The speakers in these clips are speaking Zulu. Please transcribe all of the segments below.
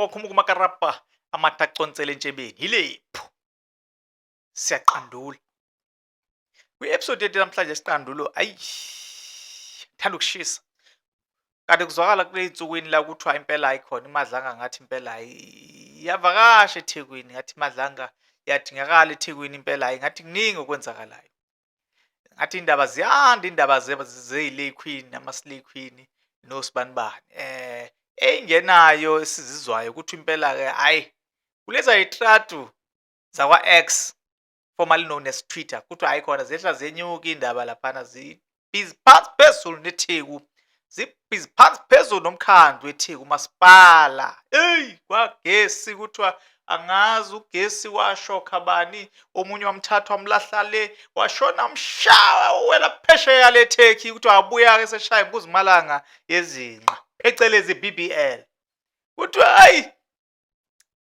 Khumuka umakarabha, amathe aconsele entshebeni yilephu, siyaqandula kwi-episode yethu namhlanje. Siqandulo, ayi, thanda ukushisa. Kanti kuzwakala kuley'nsukwini la kuthiwa impela ayikhona iMadlanga, ngathi impela iyavakasha eThekwini, ngathi iMadlanga iyadingakala eThekwini impela. Hayi, ngathi kuningi okwenzakalayo, ngathi indaba ziyanda, indaba zey'lay queen, nama-slay queen nosibanibani eyingenayo esizizwayo ukuthi impela-ke hhayi kuleza yitratu zakwa-X, formerly known as Twitter, kuthiwa hayi khona zehla zenyuka indaba laphana, zibhizi phansi phezulu neTheku, zibhizi phansi phezulu nomkhandlu weTheku masipala. Eyi, kwagesi kuthiwa angazi ugesi washokha bani, omunye wamthatha wamlahla le, washona mshawa wela phesheya le Turkey. Kuthiwa abuya-ke seshaya impuzimalanga yezinqa, phecelezi BBL. Kuthiwa hayi,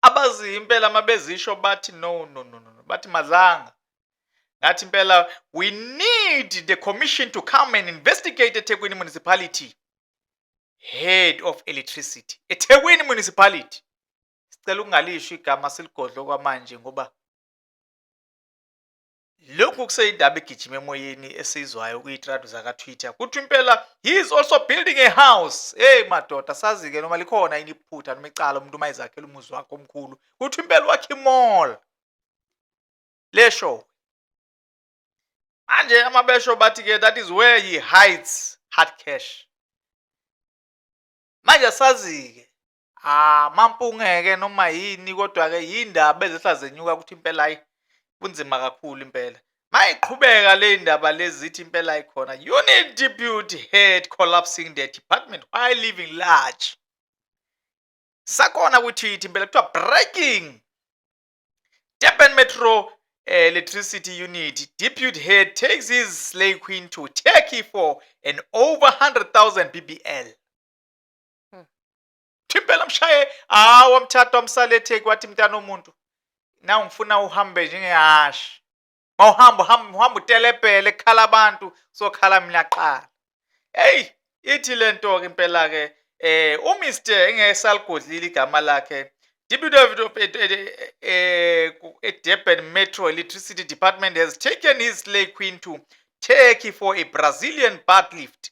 abaziyo impela mabezisho bathi no, no, no, no, bathi Madlanga ngathi impela we need the commission to come and investigate eThekwini Municipality head of electricity eThekwini Municipality. Sicela ukungalisho igama, siligodlo kwamanje, ngoba lokhu kuseyindaba egijima emoyeni esizwayo kuy'itradu zaka-Twitter. Kuthi impela he is also building a house. Hey madoda, sazi-ke noma likhona yini iphutha noma icala umuntu uma ezakhela umuzi wakhe omkhulu. Kuthi impela wakhe i-mall lesho manje. Amabesho bathi-ke that is where he hides hard cash. Manje asazi-ke amampungeke noma yini, kodwa-ke yindaba ezehla zenyuka ukuthi impela hayi, kunzima kakhulu impela. Mayiqhubeka le ndaba lezi, zithi impela ayikhona unit deputy head collapsing the department while living large. Sakhona kwi-Twitter impela kuthiwa breaking: Durban Metro Electricity Unit deputy head takes his slay queen to Turkey for an over 100,000 BBL. Impela mshaye, hawu, wamthatha wamsala eTurkey, wathi mntana omuntu na ngifuna uhambe njengehashi, mawuhamba uhamba uhamba utelepele, khala abantu sokhala mina qala. Hey, ithi lento ke impela ke uMr engesaligodlile igama lakhe, deputy of Durban Metro Electricity Department has taken his slay queen to Turkey for a Brazilian butt lift.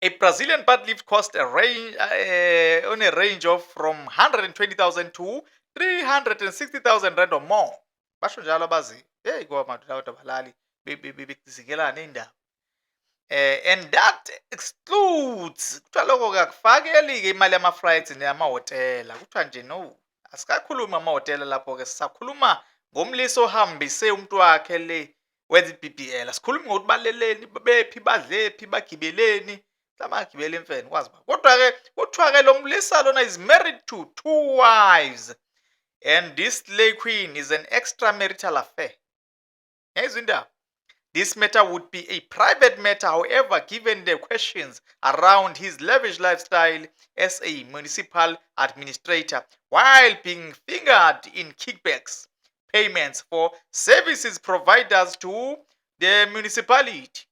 A Brazilian butt lift cost a range on a range of from 120,000 to 360,000 rand or more. Basho njalo abazi. Hey, ngoba madoda kodwa balali bezikelana indaba. And that excludes, kuthiwa lokho kakufakeli ke imali yama flights neyamahhotela. Kuthiwa nje no, asikakhulumi amahhotela lapho ke, sisakhuluma ngomlisa ohambise umuntu wakhe le wenza i-BBL. Asikhulumi ngokuthi baleleni, bephi, badlephi, bagibeleni, mhlawumbe agibele imfene kwazi ba. Kodwa-ke kuthiwa-ke lo mlisa lona is married to two wives and this slay queen is an extramarital affair. Yayizwa indaba. This matter would be a private matter, however, given the questions around his lavish lifestyle as a municipal administrator while being fingered in kickbacks payments for services providers to the municipality,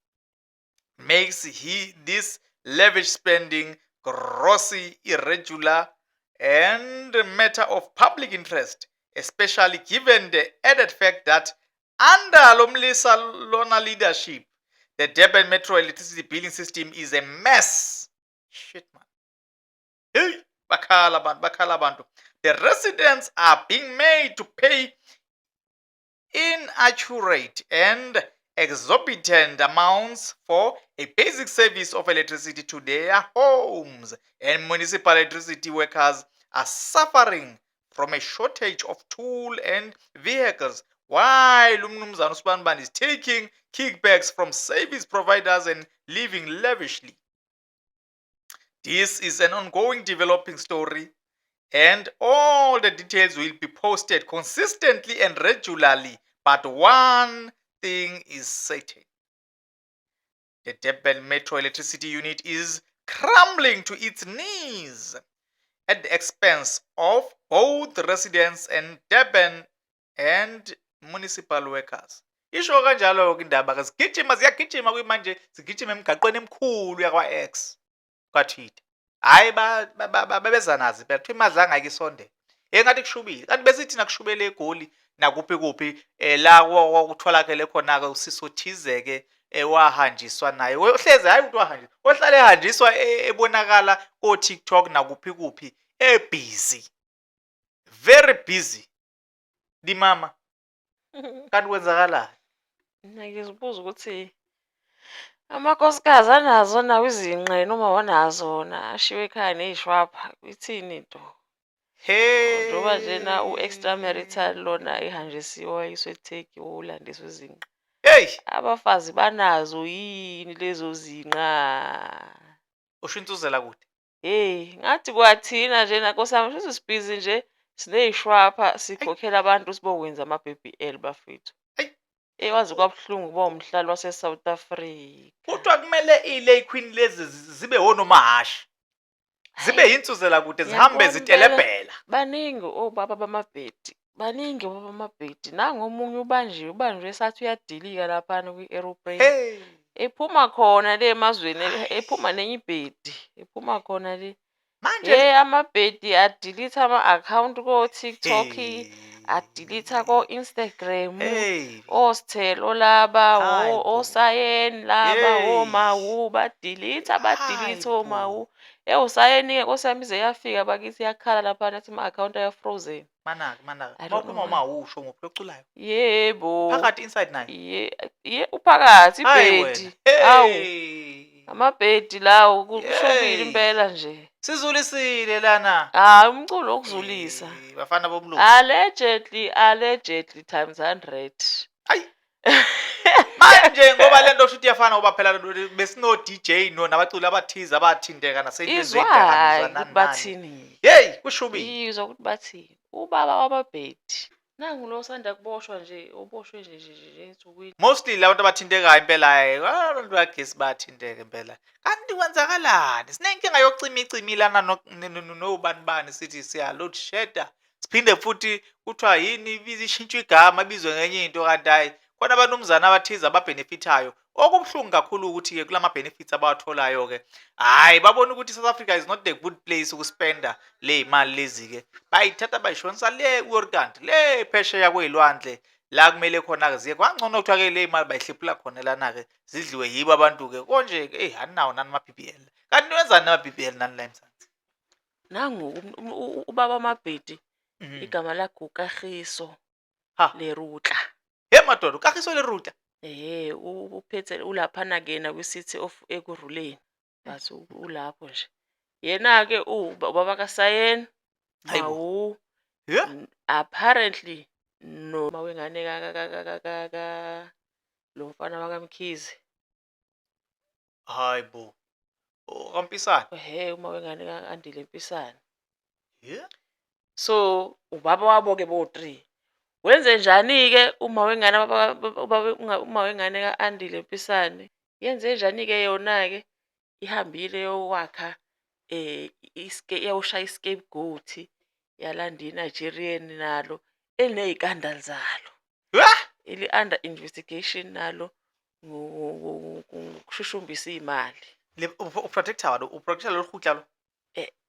makes he this lavish spending grossly irregular and a matter of public interest, especially given the added fact that under lomlisa lona leadership, the Durban Metro Electricity billing system is a mess. Shit, man. Hey, bakhala abantu, bakhala abantu. The residents are being made to pay inaccurate and exorbitant amounts for a basic service of electricity to their homes, and municipal electricity workers are suffering from a shortage of tool and vehicles while umnumzana uSibanibani is taking kickbacks from service providers and living lavishly. This is an ongoing developing story and all the details will be posted consistently and regularly. But one thing is certain: the Durban Metro Electricity Unit is crumbling to its knees at the expense of both residents and Durban and municipal workers. Isho kanjalo-ke indaba ke, zigijima, ziyagijima kuyimanje, zigijima emigaqweni emikhulu yakwa-X, kwaTwitter. Hhayi, babeza nazo impela, kuthiwa iMadlanga ake isondele. Engathi kushubile, kanti besithi nakushubele eGoli nakuphi kuphi la kwakutholakele khona-ke usisi othize-ke wahanjiswa naye ohlezi, hhayi ukuthi wahanjiswa, ohlale ehanjiswa ebonakala ko-TikTok nakuphi kuphi ebhizi, very busy. Limama, kanti kwenzakalani? Mina ngizibuza ukuthi amakhosikazi anazo nawo izinqe noma wanazo na ashiwe ekhaya ney'shwapha, ithini into? Hey. Njengoba njena u-extra marital lona ihanjisiwe wayiswa eTurkey wolandiswa izinqa. Hey. Abafazi banazo yini lezo zinqa? Usho insuzela kude. Hey, ngathi kwathina nje nkosi yami, shuthi sibhizi nje siney'shwapha sikhokhela abantu sibokwenza ama-BBL bafethu. Eyi. Eh, waze kwabuhlungu ukuba umhlali wase-South Africa. Kuthiwa kumele iy'lay queen lezi zibe onomahhashi. Zibe Hhayi, yinsuzela kude, zihambe ngiyabona impela. zitelebhela. Baningi obaba bamabhedi, baningi obaba bamabhedi. Nangu omunye ubanjiwe, ubanjwe esathi uyadilika laphana kwi-aeroplane. Hey. Ephuma khona le emazweni, ephuma nenye ibhedi, ephuma khona le. Manje Hey, amabhedi adelete ama-akhawunti ko-TikTok, Hey. adelete ko-Instagram, Hey. oSithelo laba, Hayi bo. oSayeni laba, Hey. oMawu, badelete, badelete Hayi bo. oMawu. Ewu Sayeni-ke Nkosi yami ize yafika bakithi yakhala laphana yathi ama-akhawunti aya-frozen. Manake manake. I don't know Mawukhuluma why. uMawu usho nguphi loculayo? Yebo. Phakathi inside naye. Ye, uphakathi Hayi ibhedi. wena. Hawu. Hey. Amabhedi lawo kushubile Hey. impela nje. Sizulisile lana. Hayi, umculo wokuzulisa. Eh, bafana bomlungu. Allegedly, allegedly times 100. Ayi. Manje ngoba lento kusho iyafana, ngoba phela besino DJ no nabaculi abathize abathinteka naseyintweni Izwa-ke zeyidakamizwa ukuthi nani nani. bathini. Hey, kushubile. Izwa ukuthi bathini. Ubaba wamabhedi. Nangu lo osanda kuboshwa nje, uboshwe nje nje nje ensukwini. Mostly labantu abathintekayo impela, abantu bagesi bayathinteka impela. Kanti kwenzakalani? Sinenkinga yokucima icimi lana nobani bani, sithi siya load shedder. Siphinde futhi kuthiwa yini ibiza ishintshwe igama ibizwe ngenye into, kanti hayi khona abanumzana abathize ababenefithayo. Okubuhlungu kakhulu ukuthi-ke kulama benefits abawatholayo-ke, hhayi, babona ukuthi South Africa is not the good place ukuspenda le mali lezi-ke, bayithatha bayishonisa le ku-Orkant le phesheya kwey'lwandle la kumele khona-ke ziye kwangcono. Kuthiwa-ke le mali bayihlephula khona lana-ke, zidliwe yibo abantu-ke konje-ke. Eyi, aninawo nani ama-BBL? Kanti niwenzani nama-BBL nani la eMzansi? Nangu ubaba wamabhedi, igama lakhe uKagiso Ha. Lerutla. He madoda, uKagiso Lerutla. Ehhe, uphethe ulaphana-ke yena kwi-City of Ekurhuleni. But ulapho nje. Yena-ke ubaba kaSayeni, Hayibo. Mawu, Ye? Apparently noma wengane lo mfana wakaMkhize. Hayi bo. OkaMpisane. Ehhe, uma wengane ka-Andile Mpisane. Ye? So ubaba wabo-ke bo-three. Wenze njani-ke uma wengane uma wengane ka-Andile Mpisane? Yenze njani-ke yona-ke? Ihambile yokwakha iyoshaya i-scapegoat, yalanda i-Nigerian nalo eliney'kandali zalo. Ha? Eli-under investigation nalo ngokushushumbisa iy'mali. Le uprotector lo, uprotector lo kgutla lo.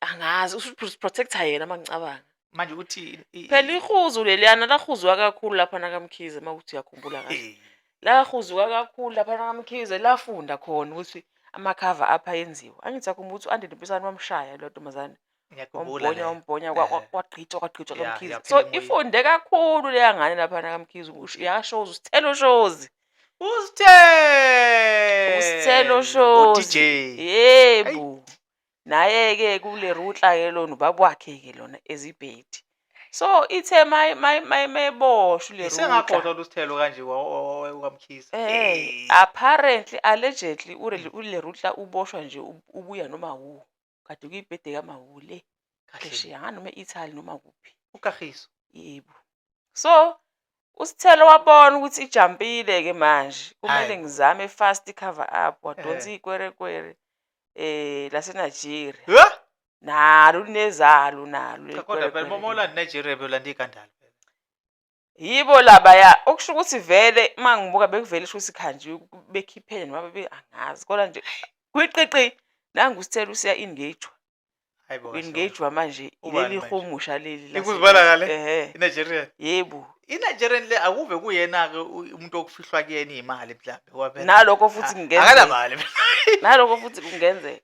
Angazi protector yena uma ngicabanga. Manje ukuthi Phela ihuzu leliyana lahuzuka kakhulu laphana kaMkhize, uma kuthi uyakhumbula kahle. Hey. Lahuzuka kakhulu laphana kaMkhize, lafunda khona ukuthi ama-cover up ayenziwa. Angithi uyakhumbula ukuthi u-Andile Mpisane wamshaya lo ntombazane. Ngiyakhumbula Wambhonya, leyo. wambhonya kwagqitshwa kwagqitshwa kaMkhize. Yaphela So emoyeni. ifunde kakhulu leya ngane laphana kaMkhize, yashoza uSithelo Shozi. Usithelo. USithelo Shozi. U-DJ. Yebo. Naye-ke kule rutla-ke lona ubaba wakhe-ke lona ezibhedi. So ithe mayeboshwa le rutla. Isengakhohlwa uSithelo kanje waMkhize. Apparently, allegedly ule rutla uboshwa nje ubuya noma wu. Kade kuyibhede kaMawu le. Kahle. Phesheya noma e-Italy noma kuphi. UKagiso. Yebo. So uSithelo wabona ukuthi ijampile-ke manje, kumele Hayi. ngizame fast i-cover up, wadonsa iy'kwerekwere lase-Nigeria. Ha? Nalo linezalo nalo leli Cha, kodwa phela kwerekwere uma leli. ulanda Nigeria belanda ikandala. Yibo labaya, okusho ukuthi vele uma ngibuka bekuvele sho ukuthi khanjiwe bekhiphele noma bebe angazi, kodwa nje kwiqiqi nangu uSithelo usiya engage. Hayi bo, kahle. U-engage manje Ubani leli manje? humusha leli. Ikuzibala ngale? Ehhe. I-Nigerian. Yebo. I-Nigerian le akuve kuyena-ke umuntu okufihlwa kuyena iy'mali mhlawumbe ngoba phela Nalokho futhi kungenzeka. Akanamali. Nalokho futhi kungenzeka.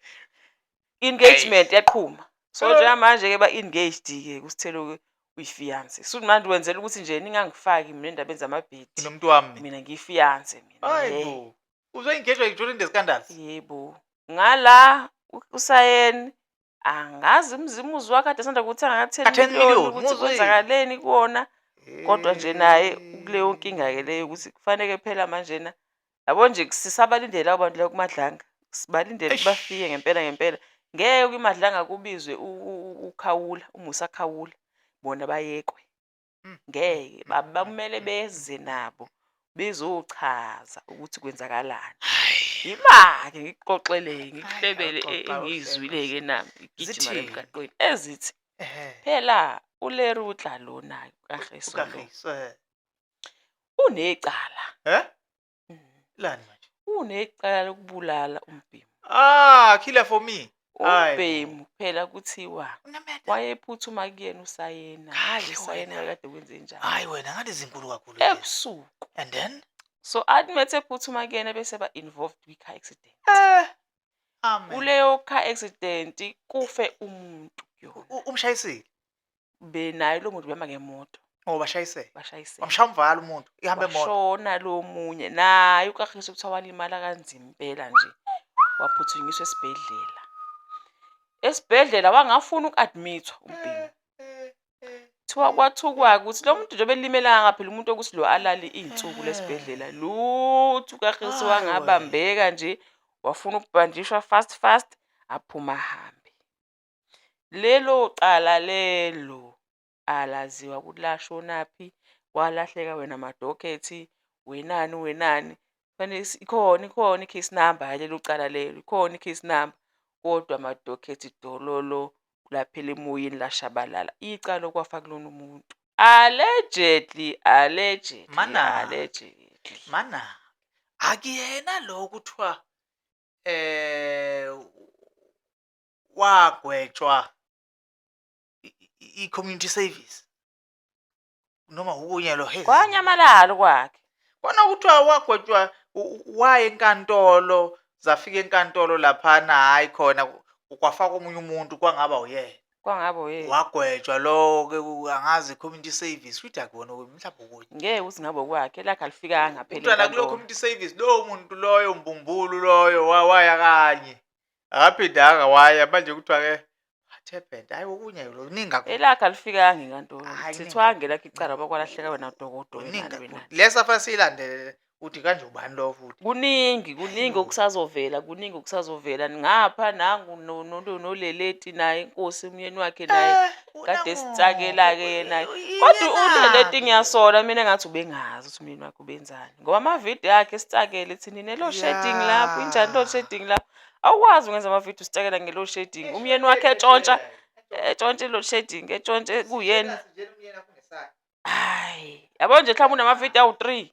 Engagement yaqhuma. So njengamanje-ke ba-engaged-ke kuSithelo-ke, uyi-fiance. So manje wenzela ukuthi nje ningangifaki mina endabeni zamabhedi. Nginomuntu wami mina. Mina ngiyi-fiance mina. Hayi Ehhe. bo. Uzo-engage during the scandals. Yebo. Ngala uSayeni angazi umuzi wakhe kade esanda kuwuthenga nga-10 Ka-10 million million, ukuthi muzi. kwenzakaleni kuwona. Kodwa nje naye kuleyo nkinga-ke leyo ukuthi kufaneke phela manjena, yabo nje, sisabalindele labo bantu la kuMadlanga. Sibalindele ukuthi bafike ngempela ngempela. Ngeke kwiMadlanga kubizwe uKhawula, uMusa Khawula, bona bayekwe. Ngeke, bamele beze nabo bezochaza ukuthi kwenzakalani. Ima-ke ngikuxoxele, ngikuhlebele awuxoxa, engiyizwile-ke nami ngigijima la Zithini? emgaqweni. Ezithi phela uLerutla lona kaHleso lo uKagiso unecala. Eh? Lani manje? Unecala lokubulala umbhemu. Ah, killer for me. Hayi bo. Umbhemu phela kuthiwa Unameda. wayephuthuma kuyena uSayena. Hayi, Kahle uSayena wena. kade kwenze njani. Hayi wena, ngathi zinkulu kakhulu lezi. Ebusuku. And then? So athi methe ephuthuma kuyena bese ba involved kwi-car accident. Amen. Kuleyo car accident kufe umuntu kuyona. Umshayisile. Benaye lo muntu behamba ngemoto. Oh, bashayisele. Bashayisela. Wamshaya umvalo umuntu ihamba emoto. Washona lo munye naye uKagiso kuthiwa walimala kanzima impela nje. Waphuthunyiswa esibhedlela. Esibhedlela wangafuna uku-admit-wa umbhemu. Kuthiwa kwathukwa ukuthi lo muntu nje belimele phela umuntu okuthi lo alale iy'nsuku lesibhedlela. Lutho, uKagiso Hayi wangabambeka nje, wafuna ukubhandishwa fast fast, aphuma ahambe. Lelo cala lelo alaziwa ukuthi lashonaphi, kwalahleka wena madokhethi, wenani wenani. Fanele ikhona i-case number yalelo cala lelo, ikhona i-case number. Kodwa amadokhethi dololo, laphela emoyeni, lashabalala. Icala okwafa kulona umuntu. Allegedly, allegedly, Mana. allegedly. Mana. Akuyena lo kuthiwa wagwetshwa i-community service noma ukunye lo hey. Kwanyamalala kwakhe. Kona kuthiwa wagwetshwa, waya enkantolo, zafika enkantolo laphana, hayi khona kwafaka omunye umuntu kwangaba uyena. Kwangabe uyena. Wagwetshwa lo ke, angazi community service futhi akubona mhlawumbe okunye. Ngeke ukuthi ngabe kwakhe lakhe alifikanga phela Umntwana kulo enkantolo. Community service lowo muntu loyo mbumbulu loyo waya kanye. Akaphindanga waya manje, kuthiwa ke what happened? Hayi, okunye lo kuningi kakhulu. Elakhe alifikanga enkantolo. Hhayi, kuningi. Thethwanga elakhe icala ngoba kwalahleka wena dokodo Kuningi wenani kakhulu. wenani. Lesa fanele siyilandele uthi kanje ubani lo futhi. Kuningi, kuningi okusazovela, kuningi okusazovela. Ngapha nangu noLeleti naye, inkosi umyeni wakhe naye kade sitsakela-ke yena. Kodwa uLeleti ngiyasola mina engathi ubengazi ukuthi umyeni wakhe ubenzani. Ngoba amavidiyo akhe esitsakele ethi nine-load shedding lapho, injani load shedding lapho. Awukwazi ukwenza amavidiyo usitsakela nge-load shedding. Umyeni wakhe etshontsha, etshontsha i-load shedding, etshontshe kuyena. Hhayi, yabo nje mhlawumbe unamavidiyo awu-3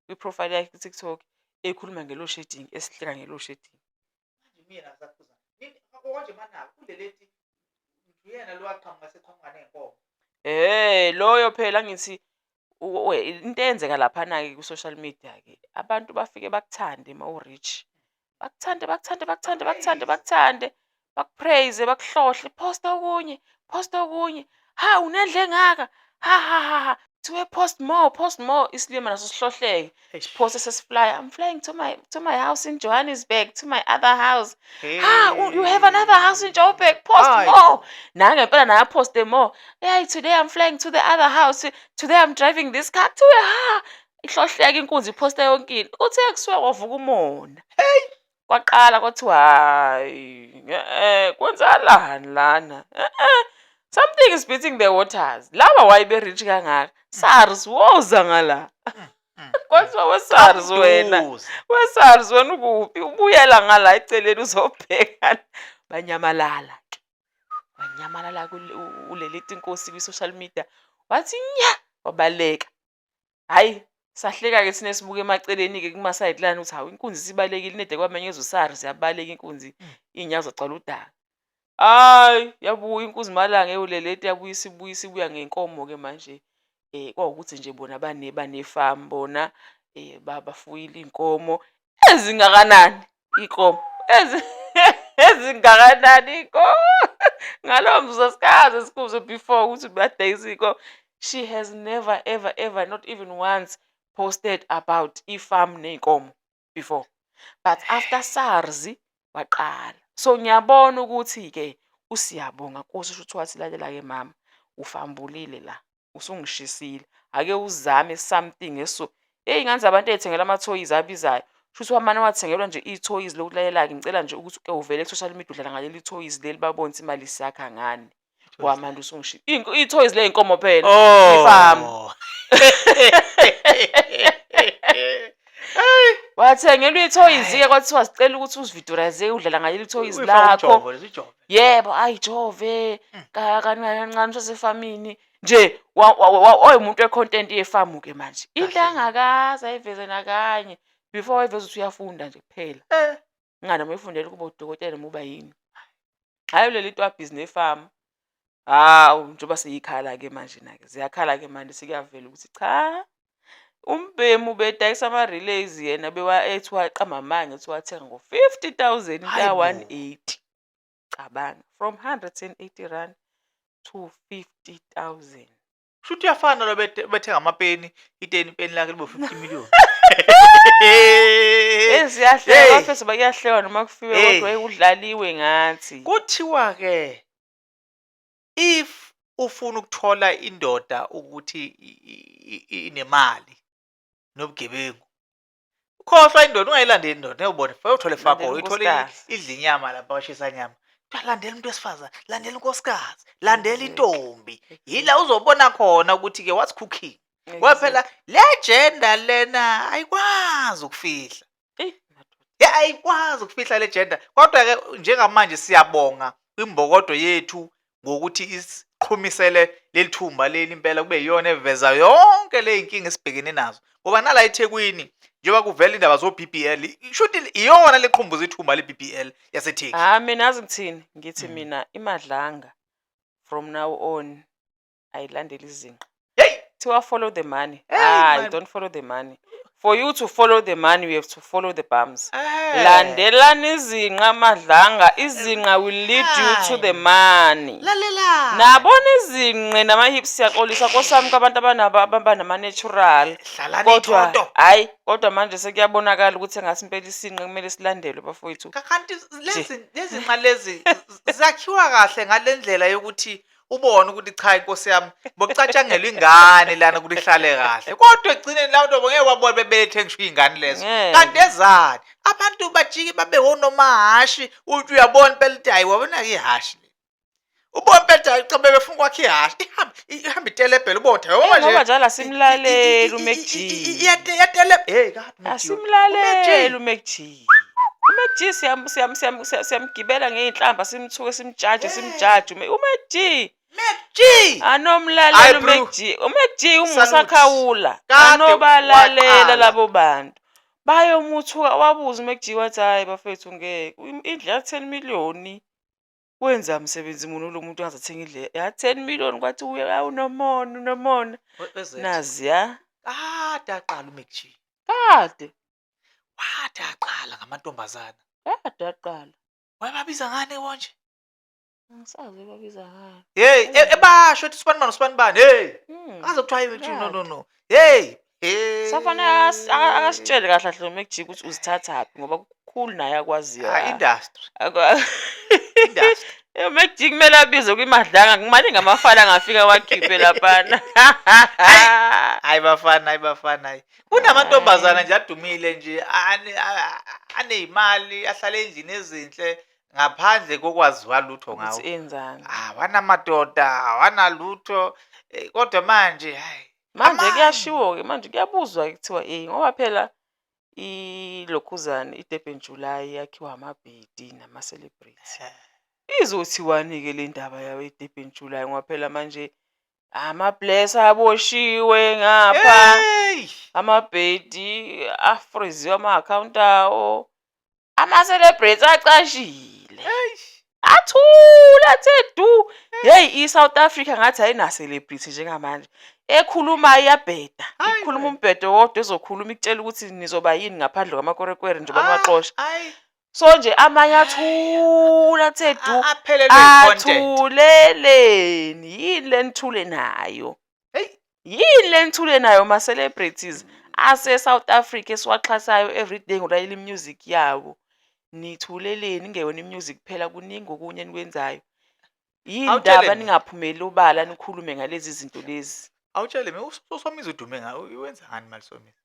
kwi-profile yakhe ku-TikTok ekhuluma nge-load shedding, esihleka nge-load shedding. Konje manako uLeleti uyena lo waqhamuka seqhamuka ney'nkomo. Loyo phela ngithi into eyenzeka laphana-ke ku-social media-ke, abantu bafike bakuthande uma u-rich. Bakuthande, bakuthande, bakuthande, bakuthande, bakuthande, baku-praise, bakuhlohle, posta okunye, posta okunye. Ha, unendlu engaka, ha ha ha ha. Kuthiwe post more, post more. Isilima naso sihlohleke. Siphoste sesi-fly-a, I'm flying to my house in Johannesburg, to my other house. Ha, you have another house in Joburg, post Hayi. more. Nangempela naye aphoste more. Hey, today I'm flying to the other house. Today I'm driving this car. Kuthiwe ha, ihlohleke inkunzi iphoste yonke into. Kuthe kusuke kwavuka umona. Kwaqala kwathiwa hhayi, kwenzakalani lana? Something is beating the waters. Laba why be-rich kangaka? SARS woza ngala. Kwathiwa we-SARS wena. Duze. We-SARS wena ukuphi? Ubuyela ngala eceleni uzobhekana. Banyamalala ke. Wanyamalala uLeleti inkosi kwi-social media. Wathi nya, wabaleka. Hhayi, sahleka-ke thina esibuka emaceleni-ke kuma-sideline ukuthi hawu, inkunzi isibalekile inede kwamenyeza uSARS, yabaleka inkunzi, iy'nyawo zagcwala udaka. Hhayi, yabuya inkunzimalanga ewuleleti yabuya isibuya isibuya ngenkomo-ke manje. Kwawukuthi nje bona banefamu bona bafuyile iy'nkomo ezingakanani iy'nkomo ezingakanani iy'nkomo. Ngalowo mzuzu asikaze sikuzwe before ukuthi badayisa iy'nkomo. She has never ever ever not even once posted about ifamu ney'nkomo before. But after SARS waqala. So ngiyabona ukuthi-ke uSiyabonga Nkosi shuthi wathi lalela-ke mama, ufambulile la, usungishisile. Ake uzame something eso. Hheyi ingane zabantu ey'thengela amathoyizi abizayo. Shuthi wamane wathengelwa nje ithoyizi lokuthi lalela-ke ngicela nje ukuthi uke uvele ku-social media udlala ngaleli thoyizi leli babone ukuthi imali siyakha ngani. Ngoba manje ithoyizi ley'nkomo phela. Ifamu. Oh. Wathengelwa ithoyizi-ke kwathiwa sicela ukuthi uzividuraze udlala ngaleli thoyizi Uyifaka lakho. umjovo lesi ijove. Yebo, ayijove kancane kancane usasefamini nje oyimuntu we-content yefamu-ke manje. Into Kahle. angakaze ayiveze nakanye before wayeveza ukuthi uyafunda nje kuphela. Ingani noma uyifundela ukuba udokotela noma uba yini. Hhayi leli nto wabhizi nefamu. Hawu njengoba seyikhala-ke manje na-ke ziyakhala-ke manje sekuyavela ukuthi cha umbhemu ubedayisa ama-relays yena ethi waqamba amanga ethi wathenga ngo-50 000 into Hhayi bo. ya-180. Cabanga from R180 to 50 000. Shuthi uyafana lo bethenga amapeni, iteni ipeni lakhe libe 50 million. Eyi ziyahleka Hey. bafethu kuyahlekwa noma kufiwe Hey. kodwa kudlaliwe ngathi. Kuthiwa ke if ufuna ukuthola indoda ukuthi inemali nobugebengu, khohlwa indoda, ungayilandeli indoda, ngeke ubone, uyothola efakho, Landela uyithole unkosikazi. idla inyama lapha bashisa nyama. Kuthiwa landela umuntu wesifazane, landela unkosikazi, landela intombi. Yila uzobona khona ukuthi ke what's cooking. Ngoba phela le gender lena ayikwazi ukufihla. Eyi, madoda. Ya ayikwazi ukufihla le gender. Kodwa ke njengamanje siyabonga kwimbokodo yethu ngokuthi isiqhumisele leli thumba leli impela kube yiyona eveza yonke le inkinga esibhekene nazo. Ngoba nala eThekwini njengoba kuvela indaba zo BBL, shuthi iyona leqhumbuza ithumba le BBL yaseThekwini. Ah mina yazi ngithini? Ngithi mina imadlanga from now on ayilandeli izinqa. Hey! Kuthiwa follow the money. Hey, Hayi, man. don't follow the money. For you to follow the money, you have to follow the bums. Landelani izinqa madlanga, izinqa will lead you to the money. Lalela. Nabona izinqe nama-hips siyaxolisa kosami kwabantu abanama-natural. Hlalani Kodwa ithonto. hhayi, kodwa manje sekuyabonakala ukuthi engathi impela isinqe kumele silandelwe bafowethu. Kanti lezi nqa lezi zakhiwa kahle ngalendlela yokuthi ubone ukuthi cha inkosi yami bokucatshangelwa ingane lana ukuthi ihlale kahle. Kodwa ekugcineni lawo nto ngeke wabona bebelethe ngisho iy'ngane lezo. Ngeke. Kanti ezani abantu bajike babe wonomahhashi uthi uyabona impela ukuthi hayi wabona-ke ihhashi le. Ubona impela ukuthi hayi cha bebefuna ukwakha ihhashi ihambe itelebhele ubone ukuthi hayi Ngoba nje njalo asimlaleli uMac G. Hey kade uMac G. Asimlaleli uMac G. uMac G siyamgibela ngey'nhlamba simthuke simjaje simjaje uMac G. Mac G. Anomlalela Hayi, bro. uMac G. uMac G umusa Salute. Khawula. Kade Anobalalela waqala. labo bantu. Bayomuthuka wabuza uMac G wathi hayi bafethu ngeke indlu ya 10 million wenza msebenzi muni lo muntu angaze indlu ya 10 million kwathi uya unomona unomona naziya Kade aqala uMac G. kade Wathi aqala ngamantombazana. kade aqala Wayebabiza ngani konje? angisazi babiza ngani Hey, ebasho ethi sibanibani usibanibani. Hey. Aze kuthiwa hayi Mac G no no no. Hey. Hey. Safanele akasitshele kahle kahle uMac G ukuthi uzithathaphi ngoba kukhulu naye akwaziyo. Ah, industry. Industry. uMac G kumele abizwe kwimadlanga kumaningi amafala angafika wakhiphe laphana. Hayi bafana, hayi bafana, hayi. Kunamantombazana nje adumile nje aneyimali ahlala endlini ezinhle ngaphandle kokwaziwa lutho ngawo. Ukuthi enzani. Awanamadoda, awanalutho. Kodwa manje hayi. Manje Amanye. kuyashiwo-ke manje kuyabuzwa-ke kuthiwa ngoba phela ilokhuzana i-Durban July yakhiwa amabhedi nama-celebrity. Izothiwani-ke le ndaba yayo i-Durban July ngoba phela manje ama-blesser aboshiwe ngapha, Hey! amabhedi afriziwe ama-akhawunti awo, ama-celebrity acashile. Hey! Athule athe du. Hey, i-South Africa ngathi ayina-celebrity njengamanje. Ekhulumayo iyabheda. Hayi Ikhuluma bo. Umbhedo wodwa ezokhuluma ikutshela ukuthi nizoba yini ngaphandle kwamakwerekwere njengoba Ah, niwaxosha. ayi. So nje amanye athula athe du. Aphelelwe i-content. Athuleleni? Yini le nithule nayo? Hey. Yini le nithule nayo ma-celebrities ase-South Africa esiwaxhasayo everyday ngolalela i-music yabo? Nithuleleni ingeyona i-music kuphela, kuningi okunye enikwenzayo. Yini Awutshele ndaba mina. Ningaphumeli obala nikhulume ngalezi zinto lezi? Awutshele mina, uSomizi udume ngayo, wenza ngani imali Somizi?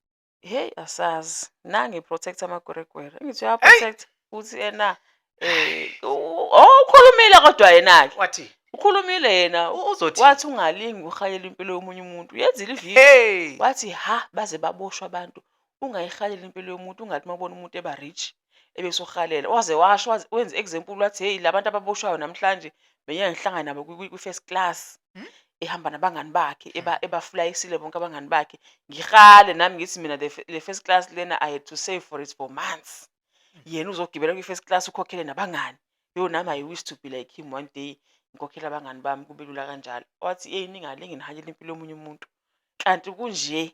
Hey, asazi. Nange protect amakwerekwere. Engithi uya-protect uthi ena oh, ukhulumile kodwa yena-ke. Wathi Ukhulumile yena. Uzothi Wathi ungalingi uhalela impilo yomunye umuntu. Uyenzile ividiyo. Hey. Wathi ha, baze baboshwa abantu. Ungayihaleli impilo yomuntu, ungathi mawubona umuntu eba rich ebese uhalela. Waze washo wenza example wathi, hey, labantu ababoshwayo namhlanje bengeke ngihlangane nabo kwi-first class. Ehamba nabangani bakhe, ebaflayisile bonke abangani bakhe. Ngihale nami ngithi mina le first class lena I had to save for it for months. Yena uzogibela kwi-first class ukhokhele nabangani. Yo, nami I wish to be like him one day. Ngikhokhele abangani bami kube lula kanjalo. Wathi hey, ningalingi nihalele impilo yomunye umuntu. Kanti kunje.